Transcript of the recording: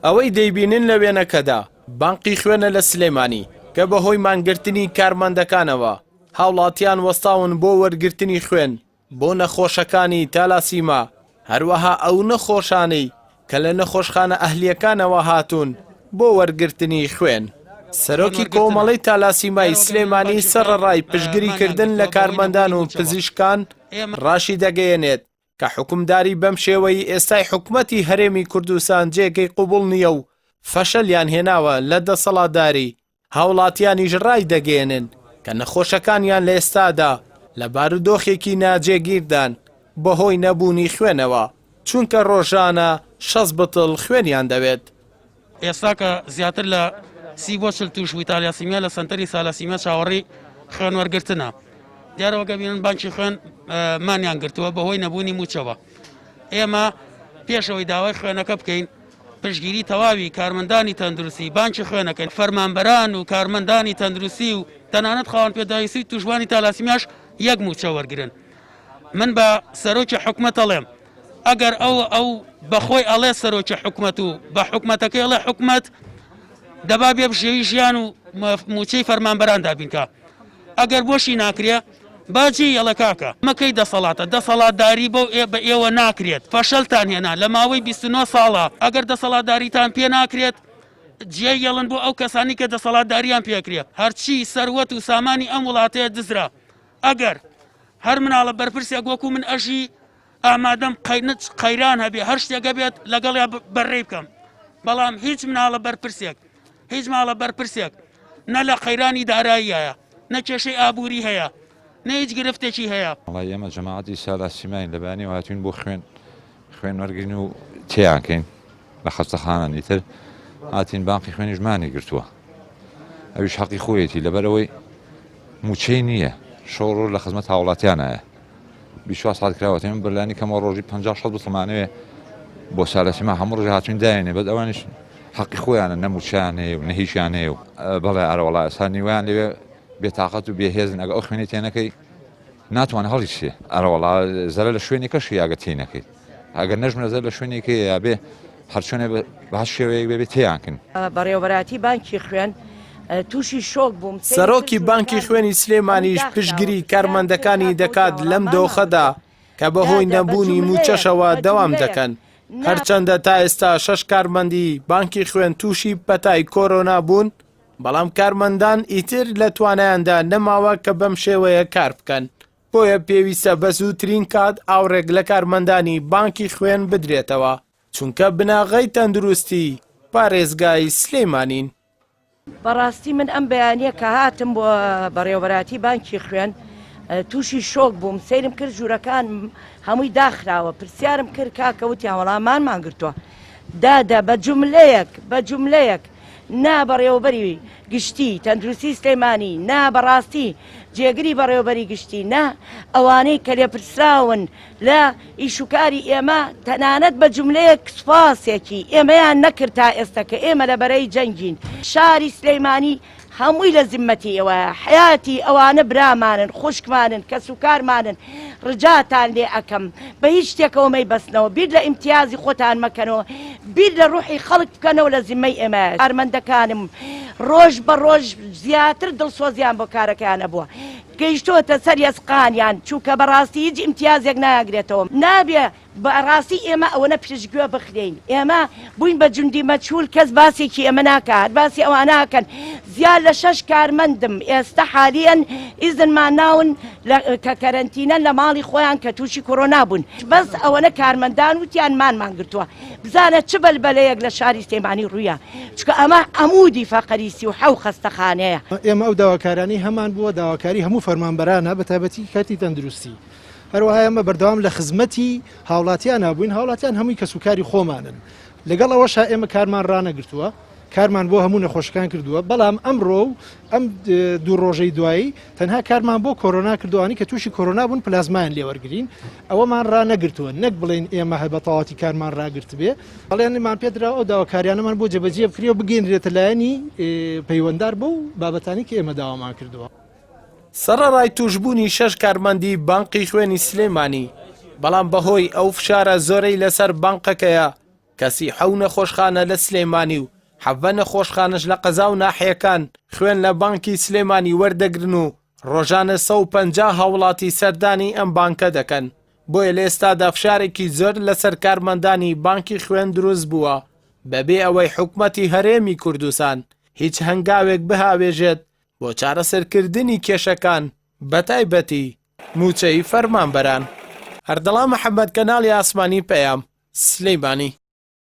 ئەوەی دەیبینن لە وێنەکەدا بانقی خوێنە لە سلێمانی کە بەهۆی مانگرتنی کارمەندەکانەوە هاوڵاتیان وەستاون بۆ وەرگرتنی خوێن بۆ نەخۆشەکانی تالاسیما، هەروەها ئەو نەخۆشانەی کە لە نەخۆشخانە ئەهلییەکانەوە هاتوون بۆ وەرگرتنی خوێن. سەرۆکی کۆمەڵەی تالاسیمای سلێمانی سەرەڕای پشتگریکردن لە کارمەندان و پزیشکان ڕاشیدەگەیەنێت کە حوکمداری بەم شێوەی ئێستای حکومەتی هەرێمی کوردستان جێگەی قبوڵ نییە و فەشەلیان هێناوە لە دەسەڵاتداری، هاوڵاتیانیش ڕایدەگەیەنن کە نەخۆشەکانیان لە ئێستادا لە بارودۆخێکی ناجێگیردان بەهۆی نەبوونی خوێنەوە، چونکە ڕۆژانە 60 بتڵ خوێنیان دەوێت. ئێستا کە زیاتر لە سی بۆ 40 تووشبووی تالاسیمیا لە سەنتەری سالاسیمیا چاوەڕێی خوێن وەرگرتنە. دیارە وەک ئەبینن بانکی خوێن مانیان گرتووە بەهۆی نەبوونی مووچەوە. ئێمە پێش ئەوەی داوای خوێنەکە بکەین پشتگیری تەواوی کارمەندانی تەندروستی بانکی خوێنەکەین، فەرمانبەران و کارمەندانی تەندروستی و تەنانەت خاوەن پێداویستی و تووشبووانی تالاسیمیاش یەک مووچە وەرگرن. من بە سەرۆکی حکومەت ئەڵێم ئەگەر ئەو ئەو بەخۆی ئەڵێ سەرۆکی حکومەت و بە حکومەتەکەی ئەڵێ حکومەت دەبا بێ بژێوی ژیان و مووچەی فەرمانبەران دابینکا. ئەگەر بۆشی ناکرێ با جێی یەڵە کاکە. ئەمە کەی دەسەڵاتە؟ دەسەڵاتداری بەو ئێ بە ئێوە ناکرێت. فەشەلتان هێنا لە ماوەی 29 ساڵا. ئەگەر دەسەڵاتداریتان پێ ناکرێت جێی یەڵن بۆ ئەو کەسانی کە دەسەڵاتداریان پێکرێ. هەرچی سەروەت و سامانی ئەم وڵاتەیە دزرا. ئەگەر هەر مناڵە بەرپرسێک وەکو من ئەژی ئامادەم قەینچ قەیران هەبێ هەر شتێک هەبێت لەگەڵیا بەرەی بکەم بەڵام هیچ مناڵە بەرپرسێک هیچ ماڵە بەرپرسێک نە لە قەیرانی داراییایە نە کێشەی ئابووری هەیە نە هیچ گرفتێکی هەیە. وەڵای ئێمە جەماعەتی سالاسیماین لە بەیانیەوە هاتوین بۆ خوێن خوێن وەرگرین و تێیان کەین لە خەستەخانەن ئیتر هاتین بانقی خوێنیش مانی گرتووە ئەویش حەقی خۆیەتی لەبەرئەوەی موچەی نییە شەو ڕۆژ لە خزمەت هاوڵاتیانایە 24 ساعت کراوەتە ئێمە بەلانی کەمەوە ڕۆژی 50 شەست بسڵمانەوێ بۆ سالەسیما هەموو ڕۆژ هاتوین داێنێ بەس ئەوانیش حەقی خۆیانە نە موچەیان هەیە و نە هیچیان هەیە و بەڵێ ئەرە وەڵا ئێستا نیوەیان لەوێ بێتاقەت و بێهێزن ئەگە ئەو خوێنەی تێنەکەی ناتوانێت هەڵیچێ ئەرە وەڵا زەرە لە شوێنێکەشی ئەگە تێنەکەیت ئەگەر نەژمە زەر لە شوێنێکی یا بێ هەرچۆنێ بە هەر شێوەیەک بێ بێ تێیان کەن. بەڕێوەبەرایەتی بانکی خوێن تووشی شۆک بووم. سەرۆکی بانکی خوێنی سلێمانیش پشتگری کارمەندەکانی دەکات لەم دۆخەدا کە بەهۆی نەبوونی مووچەشەوە دەوام دەکەن، هەرچەندە تا ئێستا شەش کارمەندی بانکی خوێن تووشی پەتای کۆرۆنا بوون، بەڵام کارمەندان ئیتر لە توانایاندا نەماوە کە بەم شێوەیە کار بکەن. بۆیە پێویستە بە زووترین کات ئاوڕێک لە کارمەندانی بانکی خوێن بدرێتەوە، چونکە بناغەی تەندروستی پارێزگای سلێمانین. بەڕاستی من ئەم بەیانیە کە هاتم بۆ بەڕێوەبەرایەتی بانکی خوێن تووشی شۆک بووم سەیرم کرد ژوورەکان هەمووی داخراوە پرسیارم کرد کاکە وتیان وەڵا مانمان گرتووە دادە بە جوملەیەک بە جوملەیەک نا بەڕێوەبەری گشتی تەندروستی سلێمانی نا بەڕاستی جێگری بەڕێوەبەری گشتی نا ئەوانەی کە لێپرسراون لە ئیشوکاری ئێمە تەنانەت بە جوملەیەک سوپاسێکی ئێمەیان نەکرد تا ئێستا کە ئێمە لە بەرەی جەنگین شاری سلێمانی هەمووی لە زیممەتی ئێوەیە حەیاتی ئەوانە برامانن خوشکمانن کەسوکارمانن ڕجاتان لێ ئەکەم بە هیچ شتێکەوە مەیبەستنەوە بیر لە ئیمتیازی خۆتان مەکەنەوە بیر لە ڕوحی خەڵک بکەنەوە لە زیممەی ئێمەیە کارمەندەکانم ڕۆژ بە ڕۆژ زیاتر دڵسۆزیان بۆ کارەکەیان هەبووە گەیشتۆتە سەر یەسقانیان چونکە بەڕاستی هیچ ئیمتیازێک نایانگرێتەوە نابێ بەڕاستی ئێمە ئەوەنە پشتگوێ بخرێین ئێمە بووین بە جوندی مەجهول کەس باسێکی ئێمە ناکا هەر باسی ئەوانە ئەکەن زیاد لە شەش کارمەندم ئێستە حالیەن ئیزنمان ناون لە کە کەرەنتینەن لە ماڵی خۆیان کە تووشی کۆرۆنا بوون بەس ئەوەنە کارمەندان وتیان مانمان گرتووە بزانە چ بەلبەلەیەک لە شاری سلێمانی ڕوویە چونکە ئەمە عەمودی فەقەری 37 خەستەخانەیە. ئێمە ئەو داواکاریانەی هەمان بووە داواکاری هەموو فەرمانبەرانە بە تایبەتی کەرتی تەندروستی هەروەها ئێمە بەردەوام لە خزمەتی هاوڵاتیانا بووین، هاوڵاتیان هەمووی کەسوکاری خۆمانن، لەگەڵ ئەوەشا ئێمە کارمان ڕانەگرتووە، کارمان بۆ هەموو نەخۆشەکان کردووە، بەڵام ئەمڕۆ و ئەم دوو ڕۆژەی دوایی تەنها کارمان بۆ کۆرۆنا کردووە، ئەوانەی کە تووشی کۆرۆنا بوون پلازمایان لێ وەرگرین، ئەوەمان ڕانەگرتووە، نەک بڵێین ئێمە هەر بە تەواوەتی کارمان ڕاگرتبێ، بەڵێنمان پێدراوە ئەو داواکاریانەمان بۆ جێبەجێ بکرێ و بگەینرێتە لایەنی پەیوەندار بەو بابەتانەی کە ئێمە داوامان کردووە. سەڕەڕای تووشبوونی شەش کارمەندی بانقی خوێنی سلێمانی، بەڵام بەهۆی ئەو فشارە زۆرەی لەسەر بانقەکەیە، کە 37 نەخۆشخانە لە سلێمانی و 17 نەخۆشخانەش لە قەزا و ناحیەکان خوێن لە بانکی سلێمانی وەردەگرن و ڕۆژانە 150 هاوڵاتی سەردانی ئەم بانکە دەکەن، بۆیە لە ئێستادا فشارێکی زۆر لەسەر کارمەندانی بانکی خوێن دروست بووە بەبێ ئەوەی حکومەتی هەرێمی کوردستان هیچ هەنگاوێک بهاوێژێت بۆ چارەسەرکردنی کێشەکان بەتایبەتی مووچەی فەرمانبەران. ئەردەڵان محەمەد، کەناڵی ئاسمانی پەیام، سلیمانی.